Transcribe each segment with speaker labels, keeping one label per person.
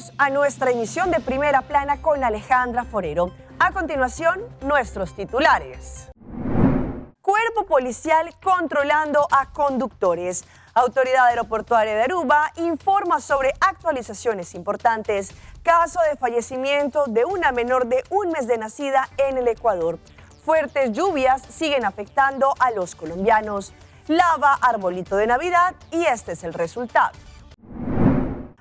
Speaker 1: Bienvenidos a nuestra emisión de Primera Plana con Alejandra Forero. A continuación, nuestros titulares. Cuerpo policial controlando a conductores. Autoridad Aeroportuaria de Aruba informa sobre actualizaciones importantes. Caso de fallecimiento de una menor de un mes de nacida en el Ecuador. Fuertes lluvias siguen afectando a los colombianos. Lava arbolito de Navidad y este es el resultado.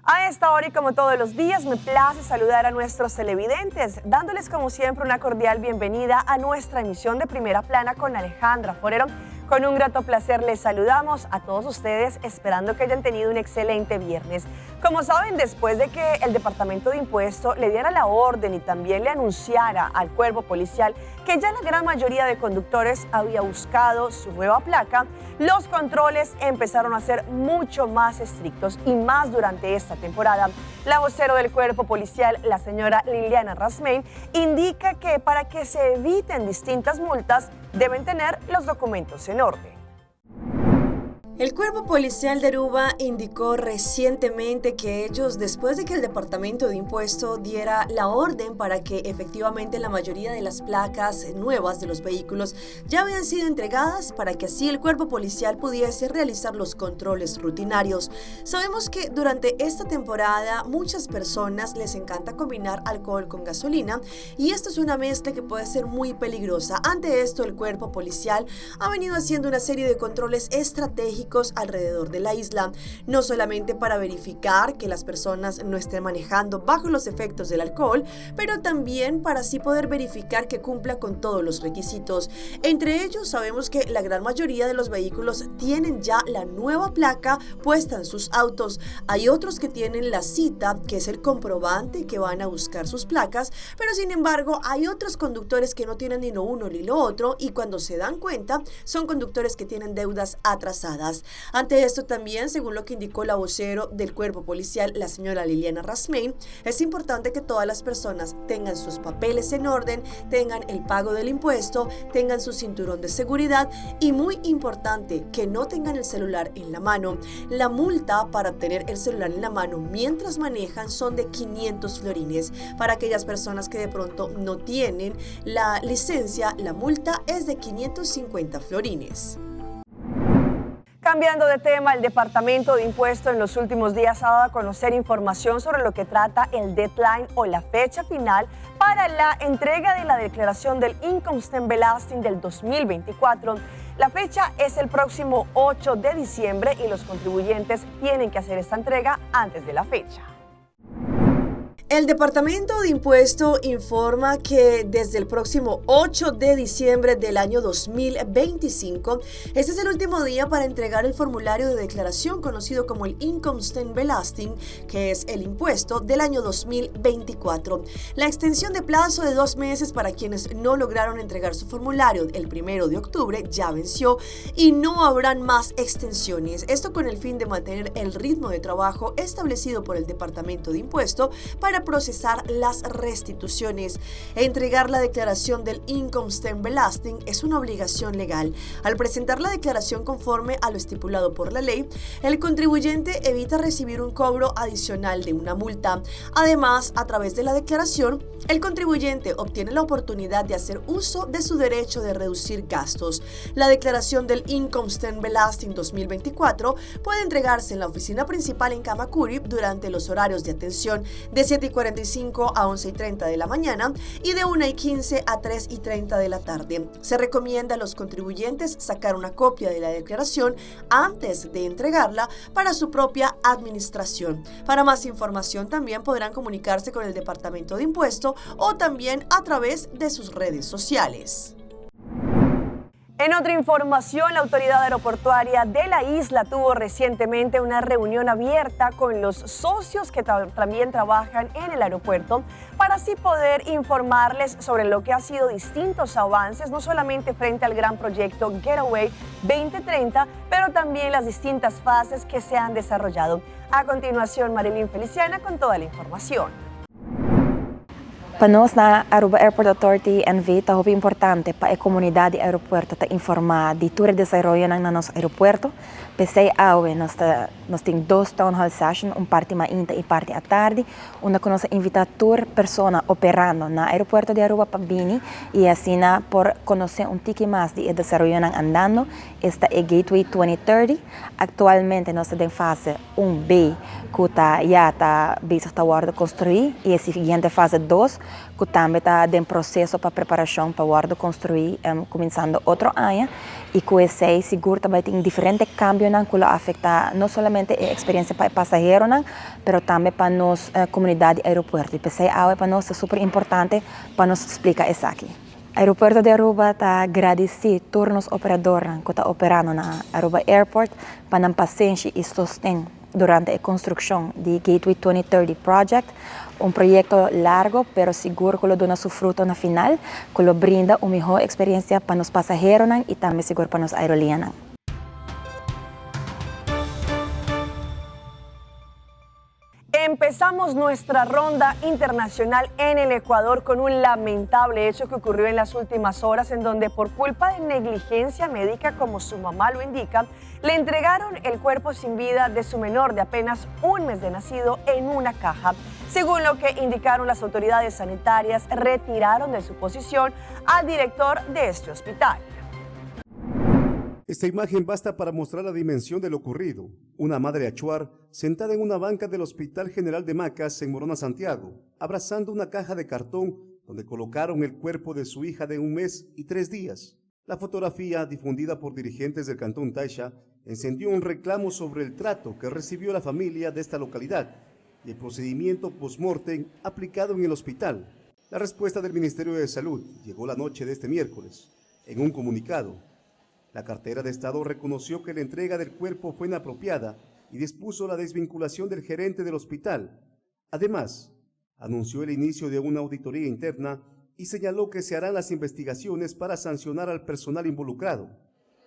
Speaker 1: A esta hora y como todos los días me place saludar a nuestros televidentes, dándoles como siempre una cordial bienvenida a nuestra emisión de Primera Plana con Alejandra Forero. Con un grato placer les saludamos a todos ustedes, esperando que hayan tenido un excelente viernes. Como saben, después de que el Departamento de Impuestos le diera la orden y también le anunciara al cuerpo policial que ya la gran mayoría de conductores había buscado su nueva placa, los controles empezaron a ser mucho más estrictos y más durante esta temporada. La vocero del cuerpo policial, la señora Liliana Rasmain, indica que para que se eviten distintas multas, deben tener los documentos en orden.
Speaker 2: El cuerpo policial de Aruba indicó recientemente que ellos, después de que el Departamento de Impuesto diera la orden para que efectivamente la mayoría de las placas nuevas de los vehículos ya habían sido entregadas para que así el cuerpo policial pudiese realizar los controles rutinarios. Sabemos que durante esta temporada muchas personas les encanta combinar alcohol con gasolina y esto es una mezcla que puede ser muy peligrosa. Ante esto, el cuerpo policial ha venido haciendo una serie de controles estratégicos alrededor de la isla, no solamente para verificar que las personas no estén manejando bajo los efectos del alcohol, pero también para así poder verificar que cumpla con todos los requisitos. Entre ellos, sabemos que la gran mayoría de los vehículos tienen ya la nueva placa puesta en sus autos. Hay otros que tienen la cita, que es el comprobante que van a buscar sus placas, pero sin embargo hay otros conductores que no tienen ni lo uno ni lo otro y cuando se dan cuenta son conductores que tienen deudas atrasadas. Ante esto también, según lo que indicó la vocero del cuerpo policial, la señora Liliana Rasmain, es importante que todas las personas tengan sus papeles en orden, tengan el pago del impuesto, tengan su cinturón de seguridad y muy importante, que no tengan el celular en la mano. La multa para tener el celular en la mano mientras manejan son de 500 florines. Para aquellas personas que de pronto no tienen la licencia, la multa es de 550 florines.
Speaker 1: Cambiando de tema, el Departamento de Impuestos en los últimos días ha dado a conocer información sobre lo que trata el deadline o la fecha final para la entrega de la declaración del Inkomstenbelasting del 2024. La fecha es el próximo 8 de diciembre y los contribuyentes tienen que hacer esta entrega antes de la fecha.
Speaker 2: El Departamento de Impuesto informa que desde el próximo 8 de diciembre del año 2025, este es el último día para entregar el formulario de declaración conocido como el Inkomstenbelasting, que es el impuesto del año 2024. La extensión de plazo de 2 meses para quienes no lograron entregar su formulario el 1 de octubre ya venció y no habrán más extensiones. Esto con el fin de mantener el ritmo de trabajo establecido por el Departamento de Impuesto para procesar las restituciones. Entregar la declaración del Inkomstenbelasting es una obligación legal. Al presentar la declaración conforme a lo estipulado por la ley, el contribuyente evita recibir un cobro adicional de una multa. Además, a través de la declaración, el contribuyente obtiene la oportunidad de hacer uso de su derecho de reducir gastos. La declaración del Inkomstenbelasting 2024 puede entregarse en la oficina principal en Camacuri durante los horarios de atención de 7:45 a 11:30 de la mañana y de 1:15 a 3:30 de la tarde. Se recomienda a los contribuyentes sacar una copia de la declaración antes de entregarla para su propia administración. Para más información también podrán comunicarse con el Departamento de Impuesto o también a través de sus redes sociales.
Speaker 1: En otra información, la autoridad aeroportuaria de la isla tuvo recientemente una reunión abierta con los socios que también trabajan en el aeropuerto para así poder informarles sobre lo que ha sido distintos avances, no solamente frente al gran proyecto Getaway 2030, pero también las distintas fases que se han desarrollado. A continuación, Marilyn Feliciana con toda la información.
Speaker 3: Pa nos na Aruba Airport Authority NV ta hopi importante pa e comunidad di aeropuerto ta informa di tur e desaroyonan na nos aeropuerto. P'esey awe nos ta nos tin dos town hall session, un parti mainta y parti atardi, unda cu nos a invita tur persona operando na aeropuerto di Aruba pa bini y asina por conoce un tiki mas di e desaroyonan andando, esta e Gateway 2030. Actualmente nos ta den fase un B cu ta ya ta bezig ta wordo construi y e siguiente fase dos cu tambe ta den proceso pa preparacion pa wordo construi cuminsando otro aña y cu esey sigur ta bay tin diferente cambionan cu lo afecta no solamente e experiencia pa e pasaheronan pero tambe pa nos comunidad di aeropuerto y pesey awe pa nos ta super importante pa nos splica esaki. Aeropuerto di Aruba ta gradici tur nos operadornan cu ta operando na Aruba Airport pa nan pasenshi y sosten durante e construccion di Gateway 2030 Project, un proyecto largo pero sigur cu lo duna su fruto na final, cu lo brinda un miho experiencia pa nos pasaheronan y tambe sigur pa nos aerolineanan.
Speaker 1: Empezamos nuestra ronda internacional en el Ecuador con un lamentable hecho que ocurrió en las últimas horas en donde por culpa de negligencia médica, como su mamá lo indica, le entregaron el cuerpo sin vida de su menor de apenas un mes de nacido en una caja. Según lo que indicaron las autoridades sanitarias, retiraron de su posición al director de este hospital.
Speaker 4: Esta imagen basta para mostrar la dimensión de lo ocurrido. Una madre achuar sentada en una banca del Hospital General de Macas en Morona, Santiago, abrazando una caja de cartón donde colocaron el cuerpo de su hija de un mes y tres días. La fotografía, difundida por dirigentes del Cantón Taisha, encendió un reclamo sobre el trato que recibió la familia de esta localidad y el procedimiento post-mortem aplicado en el hospital. La respuesta del Ministerio de Salud llegó la noche de este miércoles. En un comunicado, la cartera de Estado reconoció que la entrega del cuerpo fue inapropiada y dispuso la desvinculación del gerente del hospital. Además, anunció el inicio de una auditoría interna y señaló que se harán las investigaciones para sancionar al personal involucrado.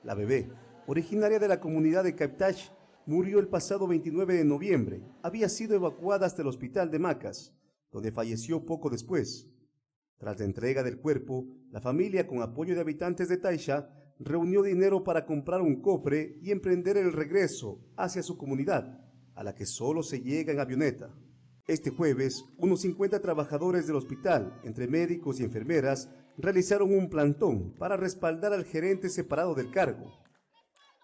Speaker 4: La bebé, originaria de la comunidad de Captach, murió el pasado 29 de noviembre. Había sido evacuada hasta el hospital de Macas, donde falleció poco después. Tras la entrega del cuerpo, la familia, con apoyo de habitantes de Taisha, reunió dinero para comprar un cofre y emprender el regreso hacia su comunidad, a la que solo se llega en avioneta. Este jueves, unos 50 trabajadores del hospital, entre médicos y enfermeras, realizaron un plantón para respaldar al gerente separado del cargo.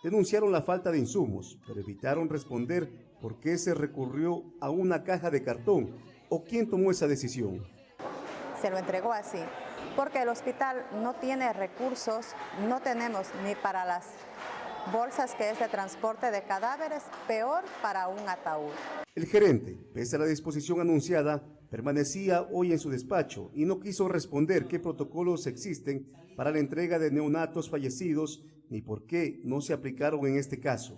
Speaker 4: Denunciaron la falta de insumos, pero evitaron responder por qué se recurrió a una caja de cartón o quién tomó esa decisión.
Speaker 5: Se lo entregó así, porque el hospital no tiene recursos, no tenemos ni para las bolsas que es de transporte de cadáveres, peor para un ataúd.
Speaker 4: El gerente, pese a la disposición anunciada, permanecía hoy en su despacho y no quiso responder qué protocolos existen para la entrega de neonatos fallecidos ni por qué no se aplicaron en este caso.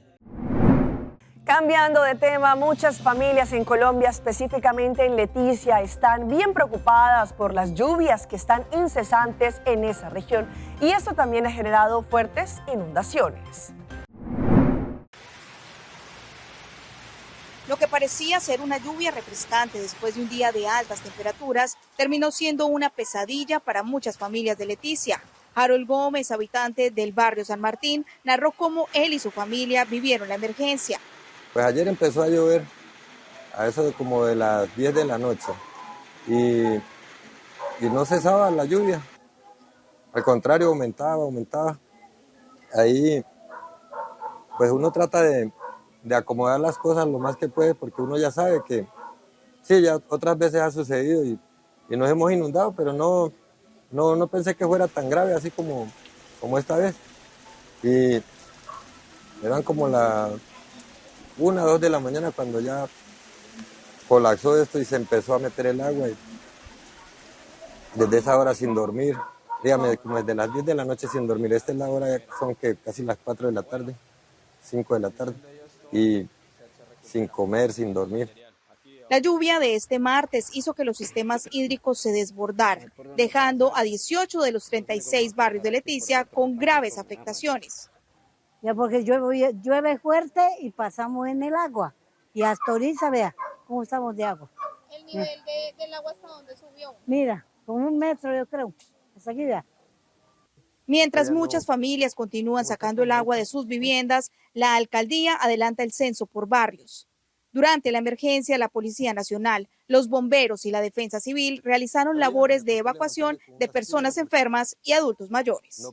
Speaker 1: Cambiando de tema, muchas familias en Colombia, específicamente en Leticia, están bien preocupadas por las lluvias que están incesantes en esa región y esto también ha generado fuertes inundaciones.
Speaker 6: Lo que parecía ser una lluvia refrescante después de un día de altas temperaturas terminó siendo una pesadilla para muchas familias de Leticia. Harold Gómez, habitante del barrio San Martín, narró cómo él y su familia vivieron la emergencia.
Speaker 7: Pues ayer empezó a llover a eso de como de las 10 de la noche y, y no cesaba la lluvia. Al contrario, aumentaba, aumentaba. Ahí, pues uno trata de, de acomodar las cosas lo más que puede porque uno ya sabe que, sí, ya otras veces ha sucedido y, y nos hemos inundado, pero no, no, no pensé que fuera tan grave así como, como esta vez. Y eran como las 1, 2 de la mañana cuando ya colapsó esto y se empezó a meter el agua. Y desde esa hora sin dormir, dígame, como desde las 10 de la noche sin dormir. Esta es la hora, son que casi las 4 de la tarde, 5 de la tarde, y sin comer, sin dormir.
Speaker 6: La lluvia de este martes hizo que los sistemas hídricos se desbordaran, dejando a 18 de los 36 barrios de Leticia con graves afectaciones.
Speaker 8: Ya porque llueve, llueve fuerte y pasamos en el agua. Y hasta ahorita, vea cómo estamos de agua.
Speaker 6: ¿El nivel del agua hasta dónde subió?
Speaker 8: Mira, como un metro yo creo, hasta aquí ya.
Speaker 6: Mientras muchas familias continúan sacando el agua de sus viviendas, la alcaldía adelanta el censo por barrios. Durante la emergencia, la Policía Nacional, los bomberos y la Defensa Civil realizaron labores de evacuación de personas enfermas y adultos mayores.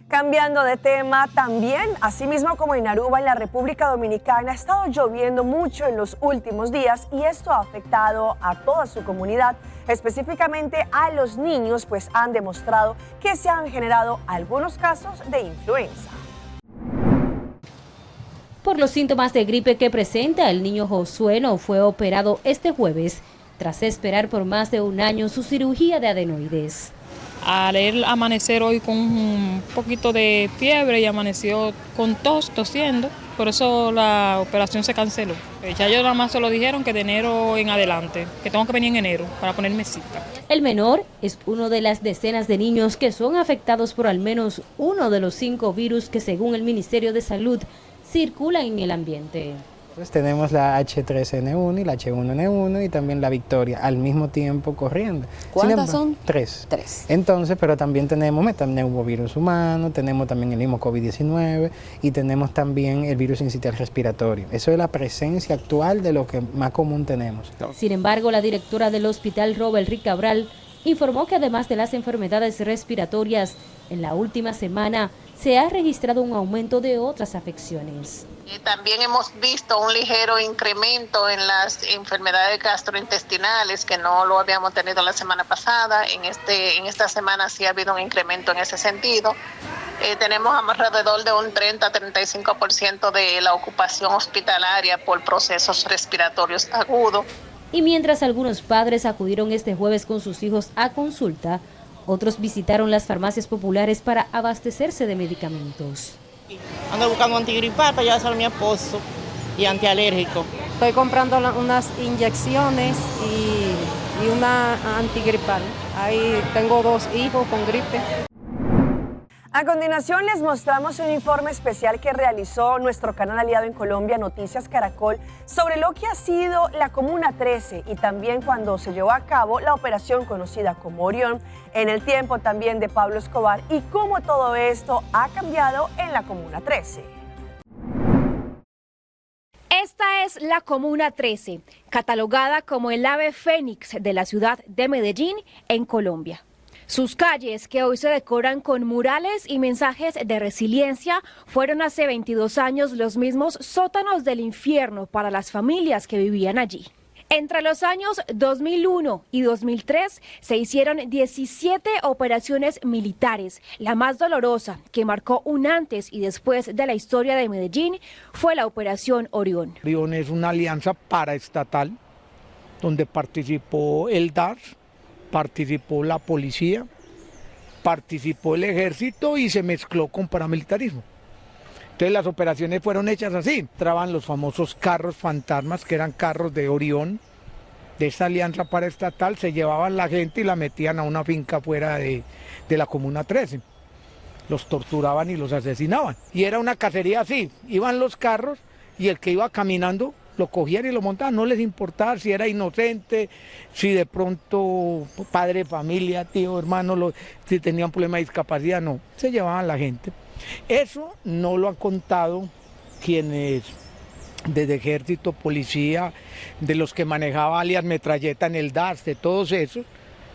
Speaker 1: Cambiando de tema, también, asimismo como en Aruba, en la República Dominicana, ha estado lloviendo mucho en los últimos días y esto ha afectado a toda su comunidad, específicamente a los niños, pues han demostrado que se han generado algunos casos de influenza.
Speaker 9: Por los síntomas de gripe que presenta, el niño Josué no fue operado este jueves, tras esperar por más de un año su cirugía de adenoides.
Speaker 10: Al él amanecer hoy con un poquito de fiebre y amaneció con tos, tosiendo, por eso la operación se canceló. Ya ellos nada más solo dijeron que de enero en adelante, que tengo que venir en enero para ponerme cita.
Speaker 9: El menor es uno de las decenas de niños que son afectados por al menos uno de los 5 virus que, según el Ministerio de Salud, circulan en el ambiente.
Speaker 11: Entonces tenemos la H3N1 y la H1N1 y también la Victoria al mismo tiempo corriendo. Sin
Speaker 12: ¿Cuántas
Speaker 11: embargo,
Speaker 12: son?
Speaker 11: 3.
Speaker 12: 3.
Speaker 11: Entonces, pero también tenemos metapneumovirus humano, tenemos también el mismo COVID-19 y tenemos también el virus sincitial respiratorio. Eso es la presencia actual de lo que más común tenemos.
Speaker 9: Sin embargo, la directora del hospital, Robert Rick Cabral, informó que además de las enfermedades respiratorias, en la última semana se ha registrado un aumento de otras afecciones.
Speaker 13: Y también hemos visto un ligero incremento en las enfermedades gastrointestinales, que no lo habíamos tenido la semana pasada. En esta semana sí ha habido un incremento en ese sentido. Tenemos alrededor de un 30-35% de la ocupación hospitalaria por procesos respiratorios agudos.
Speaker 9: Y mientras algunos padres acudieron este jueves con sus hijos a consulta, otros visitaron las farmacias populares para abastecerse de medicamentos.
Speaker 14: Ando buscando antigripal para llevárselo a mi esposo y antialérgico.
Speaker 15: Estoy comprando unas inyecciones y una antigripal. Ahí tengo 2 hijos con gripe.
Speaker 1: A continuación les mostramos un informe especial que realizó nuestro canal aliado en Colombia, Noticias Caracol, sobre lo que ha sido la Comuna 13 y también cuando se llevó a cabo la operación conocida como Orión, en el tiempo también de Pablo Escobar y cómo todo esto ha cambiado en la Comuna 13.
Speaker 16: Esta es la Comuna 13, catalogada como el ave fénix de la ciudad de Medellín, en Colombia. Sus calles, que hoy se decoran con murales y mensajes de resiliencia, fueron hace 22 años los mismos sótanos del infierno para las familias que vivían allí. Entre los años 2001 y 2003 se hicieron 17 operaciones militares. La más dolorosa, que marcó un antes y después de la historia de Medellín, fue la Operación Orión.
Speaker 17: Orión es una alianza paraestatal donde participó el DAS, participó la policía, participó el ejército y se mezcló con paramilitarismo. Entonces las operaciones fueron hechas así. Entraban los famosos carros fantasmas, que eran carros de Orión, de esa alianza paraestatal, se llevaban la gente y la metían a una finca fuera de la Comuna 13. Los torturaban y los asesinaban. Y era una cacería así, iban los carros y el que iba caminando lo cogían y lo montaban, no les importaba si era inocente, si de pronto padre, familia, tío, hermano, si tenían problema de discapacidad, no, se llevaban la gente. Eso no lo han contado quienes desde ejército, policía, de los que manejaba alias metralleta en el DAS, de todos esos,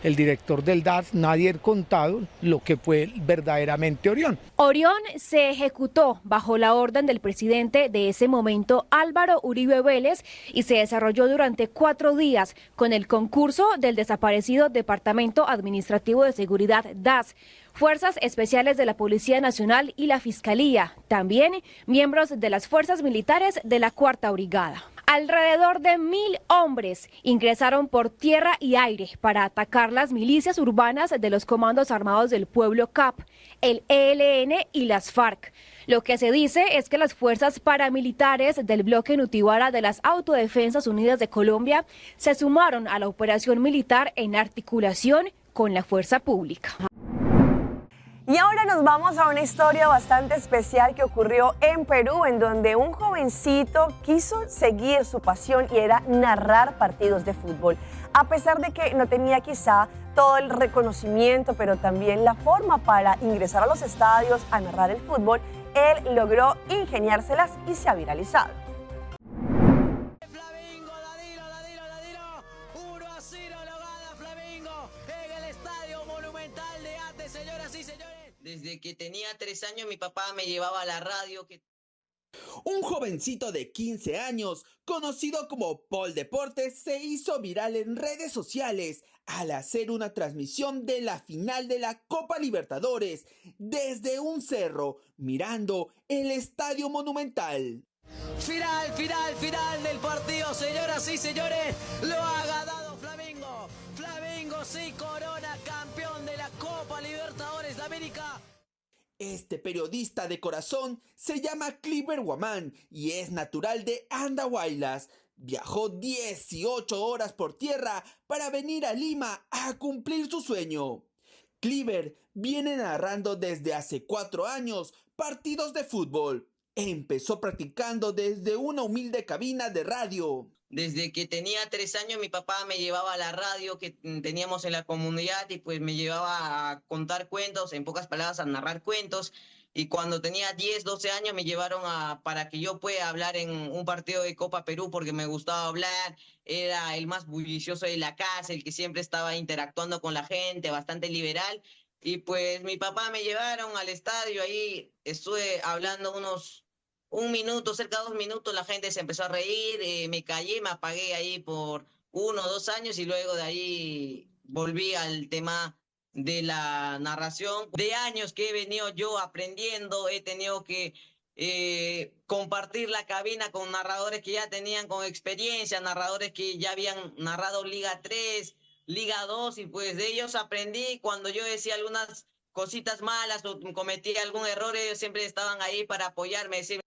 Speaker 17: el director del DAS, nadie ha contado lo que fue verdaderamente Orión.
Speaker 16: Orión se ejecutó bajo la orden del presidente de ese momento, Álvaro Uribe Vélez, y se desarrolló durante 4 días con el concurso del desaparecido Departamento Administrativo de Seguridad, DAS, Fuerzas Especiales de la Policía Nacional y la Fiscalía, también miembros de las Fuerzas Militares de la Cuarta Brigada. Alrededor de 1.000 hombres ingresaron por tierra y aire para atacar las milicias urbanas de los Comandos Armados del Pueblo CAP, el ELN y las FARC. Lo que se dice es que las fuerzas paramilitares del bloque Nutibara de las Autodefensas Unidas de Colombia se sumaron a la operación militar en articulación con la fuerza pública.
Speaker 1: Y ahora nos nos vamos a una historia bastante especial que ocurrió en Perú, en donde un jovencito quiso seguir su pasión y era narrar partidos de fútbol. A pesar de que no tenía quizá todo el reconocimiento, pero también la forma para ingresar a los estadios a narrar el fútbol, él logró ingeniárselas y se ha viralizado.
Speaker 12: Desde que tenía tres años mi papá me llevaba a la radio. Que...
Speaker 18: Un jovencito de 15 años, conocido como Paul Deportes, se hizo viral en redes sociales al hacer una transmisión de la final de la Copa Libertadores desde un cerro, mirando el Estadio Monumental.
Speaker 12: Final, final, final del partido, señoras y señores. Lo ha ganado Flamengo. Flamengo se corona campeón de la Copa Libertadores de América.
Speaker 18: Este periodista de corazón se llama Clipper Guamán y es natural de Andahuaylas. Viajó 18 horas por tierra para venir a Lima a cumplir su sueño. Cliver viene narrando desde hace cuatro años partidos de fútbol. Empezó practicando desde una humilde cabina de radio.
Speaker 12: Desde que tenía tres años mi papá me llevaba a la radio que teníamos en la comunidad y pues me llevaba a contar cuentos, en pocas palabras a narrar cuentos. Y cuando tenía 10, 12 años me llevaron a, para que yo pueda hablar en un partido de Copa Perú porque me gustaba hablar, era el más bullicioso de la casa, el que siempre estaba interactuando con la gente, bastante liberal. Y pues mi papá me llevaron al estadio, ahí estuve hablando unos un minuto, cerca de dos minutos, la gente se empezó a reír, eh, me callé, me apagué ahí por uno o dos años y luego de ahí volví al tema de la narración. De años que he venido yo aprendiendo, he tenido que eh, compartir la cabina con narradores que ya tenían con experiencia, narradores que ya habían narrado Liga 3, Liga 2, y pues de ellos aprendí cuando yo decía algunas cositas malas o cometía algún error, ellos siempre estaban ahí para apoyarme, decirme,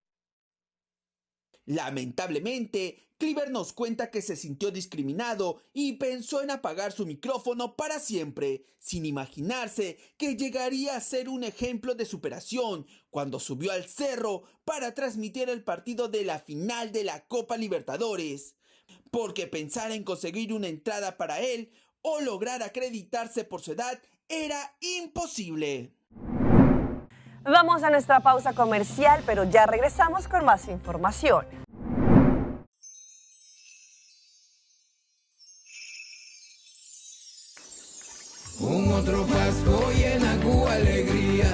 Speaker 18: Lamentablemente, Cliver nos cuenta que se sintió discriminado y pensó en apagar su micrófono para siempre, sin imaginarse que llegaría a ser un ejemplo de superación cuando subió al cerro para transmitir el partido de la final de la Copa Libertadores. Porque pensar en conseguir una entrada para él o lograr acreditarse por su edad era imposible.
Speaker 1: Vamos a nuestra pausa comercial, pero ya regresamos con más información.
Speaker 19: Un otro Pasco llena cu alegria,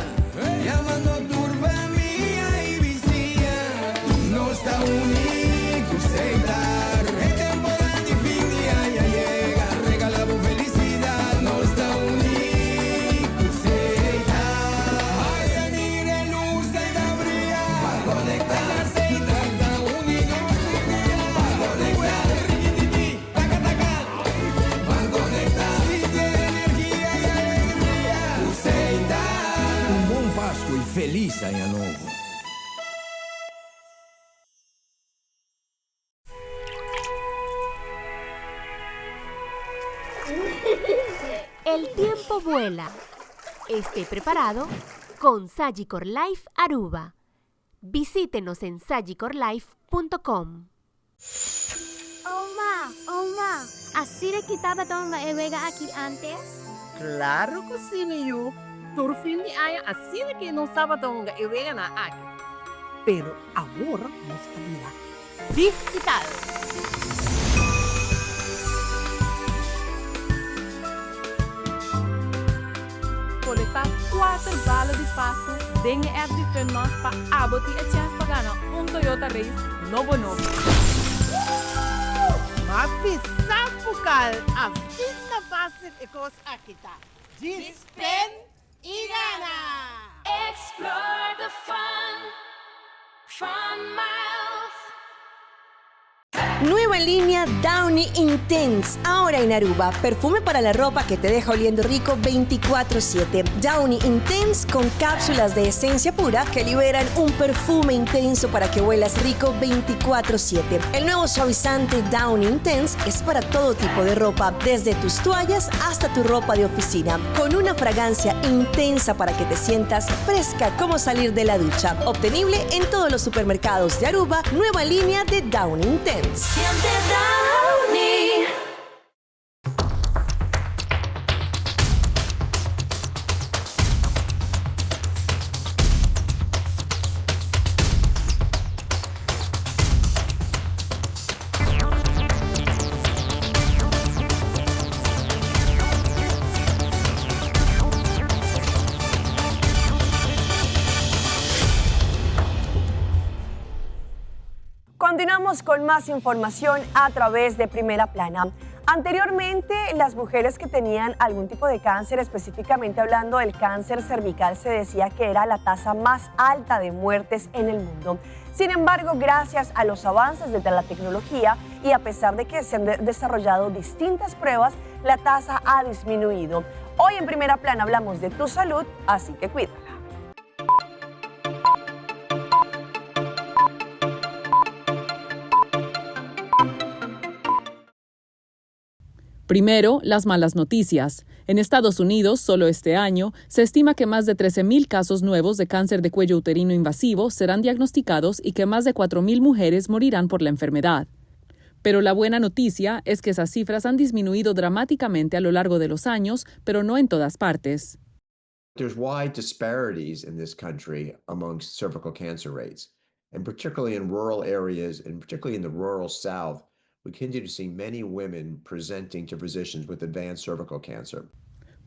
Speaker 19: llamando tur famia y bisiña. Nos ta uni cu Setar. E temporada di fin di aña yega, regala bo felicidad. Nos ta uni cu Setar. Ay, mira luz ta bria. Pa conecta Setar ta uni nos tur dia. Pa conecta rikitiki, taka taka. Ban conecta sinti energia y alegria. Cu Setar.
Speaker 20: Un bon Pasco y feliz aña nobo.
Speaker 21: El tiempo vuela. Esté preparado con Sagicor Life Aruba. Visítenos en sagicorlife.com.
Speaker 22: Oma, oma, asina ki tabata hunga e wega aki antes?
Speaker 23: Claro cu si, mi yu. Tur fin di aña asina ki nos tabata hunga e weganan aki. Pero awor nos a bira digital.
Speaker 24: Kolektá kuater bala di Pasku den e app di Funmas pa abo tin e chèns pa gana un Toyota Race nobo nobo.
Speaker 23: M'a bisa Bukal, asina fásil e kos aki ta. Djis pen i gana!
Speaker 25: Explore the fun, Fun Miles.
Speaker 1: Nueva línea Downy Intense, ahora en Aruba. Perfume para la ropa que te deja oliendo rico 24/7. Downy Intense con cápsulas de esencia pura que liberan un perfume intenso para que huelas rico 24/7. El nuevo suavizante Downy Intense es para todo tipo de ropa, desde tus toallas hasta tu ropa de oficina, con una fragancia intensa para que te sientas fresca como salir de la ducha. Obtenible en todos los supermercados de Aruba, nueva línea de Downy Intense.
Speaker 25: Siente Downy. Continuamos con más información a través de Primera Plana. Anteriormente, las mujeres que tenían algún tipo de cáncer, específicamente hablando del cáncer cervical, se decía que era la tasa más alta de muertes en el mundo. Sin embargo, gracias a los avances de la tecnología y a pesar de que se han desarrollado distintas pruebas, la tasa ha disminuido. Hoy en Primera Plana hablamos de tu salud, así que cuídala.
Speaker 24: Primero, las malas noticias. En Estados Unidos, solo este año, se estima que más de 13.000 casos nuevos de cáncer de cuello uterino invasivo serán diagnosticados y que más de 4.000 mujeres morirán por la enfermedad. Pero la buena noticia es que esas cifras han disminuido dramáticamente a lo largo de los años, pero no en todas partes.
Speaker 2: There's wide disparities in this country amongst cervical cancer rates, and particularly in rural areas, and particularly in the rural South, we continue to see many women presenting to physicians with advanced cervical cancer.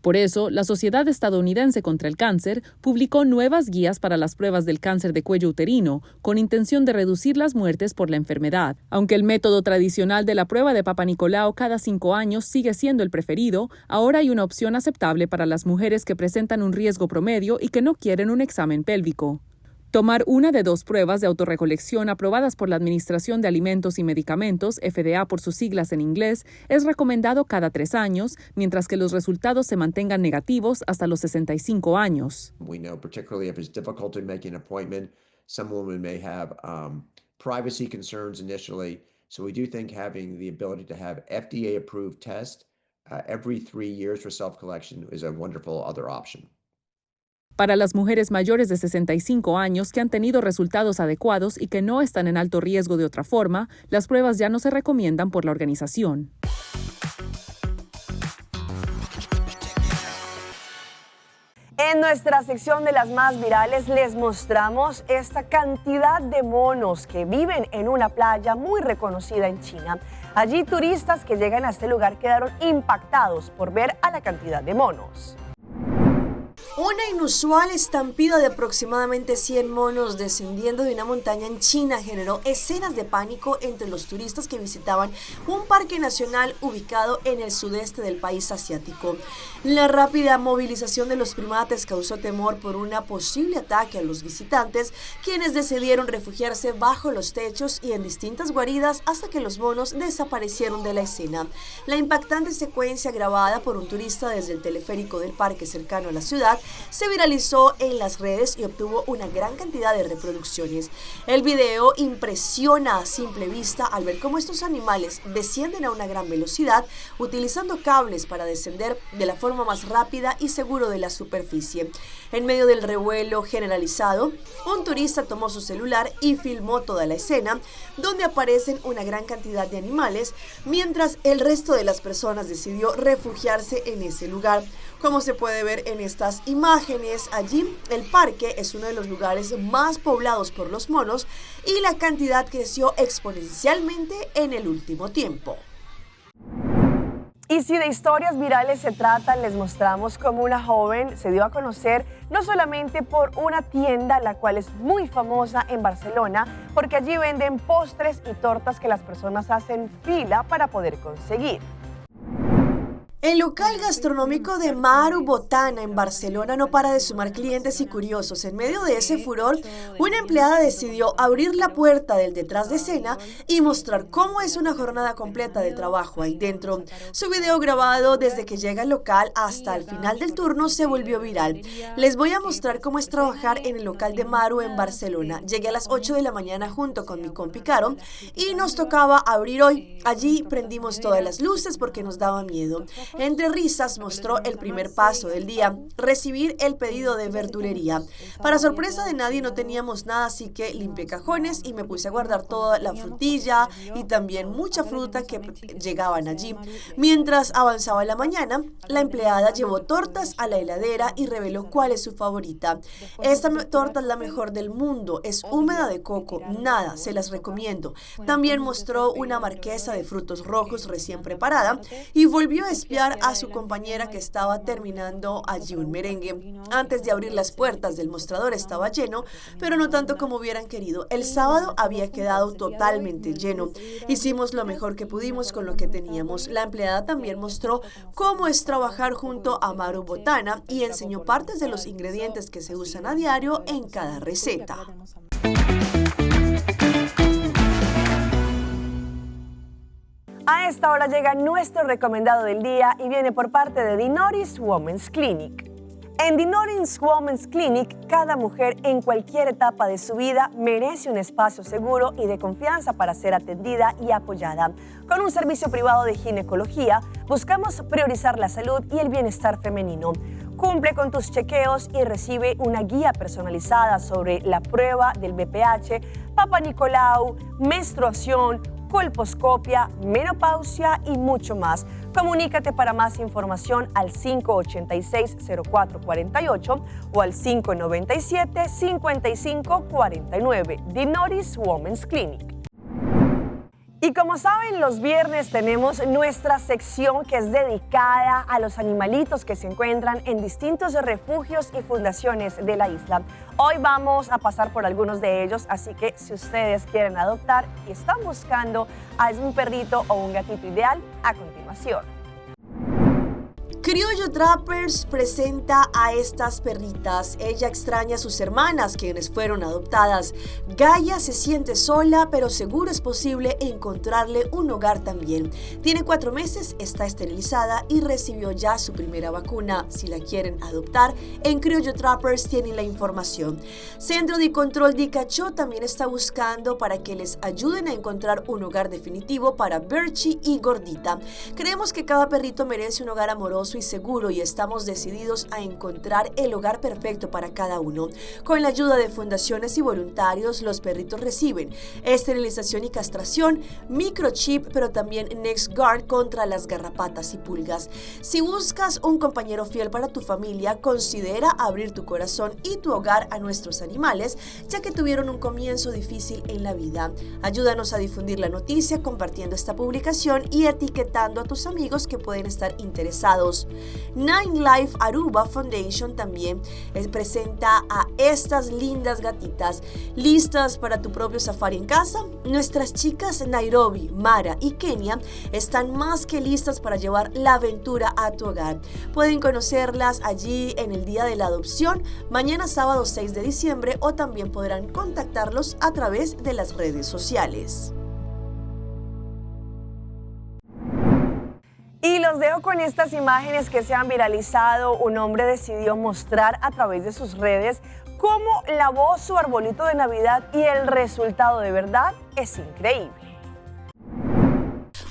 Speaker 24: Por eso, la Sociedad Estadounidense contra el Cáncer publicó nuevas guías para las pruebas del cáncer de cuello uterino, con intención de reducir las muertes por la enfermedad. Aunque el método tradicional de la prueba de Papanicolaou cada 5 años sigue siendo el preferido, ahora hay una opción aceptable para las mujeres que presentan un riesgo promedio y que no quieren un examen pélvico. Tomar una de 2 pruebas de autorrecolección aprobadas por la Administración de Alimentos y Medicamentos, FDA por sus siglas en inglés, es recomendado cada 3 años, mientras que los resultados se mantengan negativos hasta los 65 años.
Speaker 2: We know particularly if it's difficult to make an appointment, some women may have privacy concerns initially. So we do think having the ability to have FDA approved tests every 3 years for self-collection is a wonderful other option.
Speaker 24: Para las mujeres mayores de 65 años que han tenido resultados adecuados y que no están en alto riesgo de otra forma, las pruebas ya no se recomiendan por la organización.
Speaker 1: En nuestra sección de las más virales les mostramos esta cantidad de monos que viven en una playa muy reconocida en China. Allí turistas que llegan a este lugar quedaron impactados por ver a la cantidad de monos. Una inusual estampida de aproximadamente 100 monos descendiendo de una montaña en China generó escenas de pánico entre los turistas que visitaban un parque nacional ubicado en el sudeste del país asiático. La rápida movilización de los primates causó temor por un posible ataque a los visitantes, quienes decidieron refugiarse bajo los techos y en distintas guaridas hasta que los monos desaparecieron de la escena. La impactante secuencia grabada por un turista desde el teleférico del parque cercano a la ciudad se viralizó en las redes y obtuvo una gran cantidad de reproducciones. El video impresiona a simple vista al ver cómo estos animales descienden a una gran velocidad utilizando cables para descender de la forma más rápida y seguro de la superficie. En medio del revuelo generalizado, un turista tomó su celular y filmó toda la escena, donde aparecen una gran cantidad de animales, mientras el resto de las personas decidió refugiarse en ese lugar. Como se puede ver en estas imágenes, allí el parque es uno de los lugares más poblados por los monos y la cantidad creció exponencialmente en el último tiempo. Y si de historias virales se trata, les mostramos cómo una joven se dio a conocer no solamente por una tienda, la cual es muy famosa en Barcelona, porque allí venden postres y tortas que las personas hacen fila para poder conseguir. El local gastronómico de Maru Botana en Barcelona no para de sumar clientes y curiosos. En medio de ese furor, una empleada decidió abrir la puerta del detrás de escena y mostrar cómo es una jornada completa de trabajo ahí dentro. Su video grabado desde que llega al local hasta el final del turno se volvió viral. Les voy a mostrar cómo es trabajar en el local de Maru en Barcelona. Llegué a las 8 de la mañana junto con mi compi Caro y nos tocaba abrir hoy. Allí prendimos todas las luces porque nos daba miedo. Entre risas mostró el primer paso del día, recibir el pedido de verdulería. Para sorpresa de nadie no teníamos nada, así que limpié cajones y me puse a guardar toda la frutilla y también mucha fruta que llegaban allí. Mientras avanzaba la mañana, la empleada llevó tortas a la heladera y reveló cuál es su favorita. Esta torta es la mejor del mundo, es húmeda de coco, nada, se las recomiendo. También mostró una marquesa de frutos rojos recién preparada y volvió a espiar a su compañera que estaba terminando allí un merengue. Antes de abrir las puertas del mostrador estaba lleno, pero no tanto como hubieran querido. El sábado había quedado totalmente lleno. Hicimos lo mejor que pudimos con lo que teníamos. La empleada también mostró cómo es trabajar junto a Maru Botana y enseñó partes de los ingredientes que se usan a diario en cada receta. A esta hora llega nuestro recomendado del día y viene por parte de Dinoris Women's Clinic. En Dinoris Women's Clinic, cada mujer en cualquier etapa de su vida merece un espacio seguro y de confianza para ser atendida y apoyada. Con un servicio privado de ginecología, buscamos priorizar la salud y el bienestar femenino. Cumple con tus chequeos y recibe una guía personalizada sobre la prueba del BPH, Papanicolaou, menstruación, colposcopia, menopausia y mucho más. Comunícate para más información al 586-0448 o al 597-5549. Dinoris Women's Clinic. Y como saben, los viernes tenemos nuestra sección que es dedicada a los animalitos que se encuentran en distintos refugios y fundaciones de la isla. Hoy vamos a pasar por algunos de ellos, así que si ustedes quieren adoptar y están buscando a un perrito o un gatito ideal, a continuación. Criollo Trappers presenta a estas perritas. Ella extraña a sus hermanas, quienes fueron adoptadas. Gaia se siente sola, pero seguro es posible encontrarle un hogar también. Tiene 4 meses, está esterilizada y recibió ya su primera vacuna. Si la quieren adoptar, en Criollo Trappers tienen la información. Centro de Control de Cachó también está buscando para que les ayuden a encontrar un hogar definitivo para Birchie y Gordita. Creemos que cada perrito merece un hogar amoroso y seguro y estamos decididos a encontrar el hogar perfecto para cada uno. Con la ayuda de fundaciones y voluntarios, los perritos reciben esterilización y castración, microchip, pero también NexGard contra las garrapatas y pulgas. Si buscas un compañero fiel para tu familia, considera abrir tu corazón y tu hogar a nuestros animales, ya que tuvieron un comienzo difícil en la vida. Ayúdanos a difundir la noticia compartiendo esta publicación y etiquetando a tus amigos que pueden estar interesados. Nine Life Aruba Foundation también presenta a estas lindas gatitas listas para tu propio safari en casa. Nuestras chicas Nairobi, Mara y Kenia están más que listas para llevar la aventura a tu hogar. Pueden conocerlas allí en el día de la adopción, mañana sábado 6 de diciembre, o también podrán contactarlos a través de las redes sociales. Y los dejo con estas imágenes que se han viralizado. Un hombre decidió mostrar a través de sus redes cómo lavó su arbolito de Navidad y el resultado de verdad es increíble.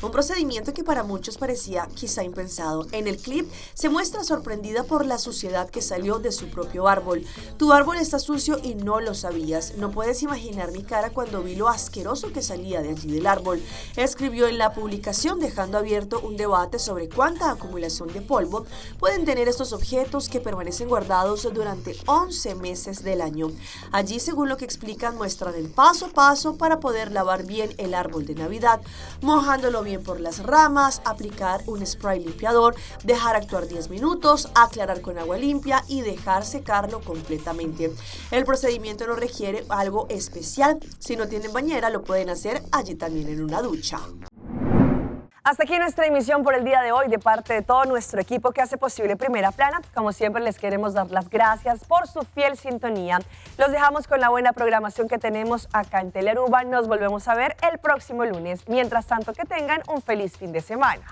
Speaker 1: Un procedimiento que para muchos parecía quizá impensado. En el clip se muestra sorprendida por la suciedad que salió de su propio árbol. Tu árbol está sucio y no lo sabías. No puedes imaginar mi cara cuando vi lo asqueroso que salía de allí del árbol. Escribió en la publicación, dejando abierto un debate sobre cuánta acumulación de polvo pueden tener estos objetos que permanecen guardados durante 11 meses del año. Allí, según lo que explican, muestran el paso a paso para poder lavar bien el árbol de Navidad, mojándolo bien por las ramas, aplicar un spray limpiador, dejar actuar 10 minutos, aclarar con agua limpia y dejar secarlo completamente. El procedimiento no requiere algo especial. Si no tienen bañera, lo pueden hacer allí también en una ducha. Hasta aquí nuestra emisión por el día de hoy de parte de todo nuestro equipo que hace posible Primera Plana. Como siempre les queremos dar las gracias por su fiel sintonía. Los dejamos con la buena programación que tenemos acá en Telearuba. Nos volvemos a ver el próximo lunes. Mientras tanto, que tengan un feliz fin de semana.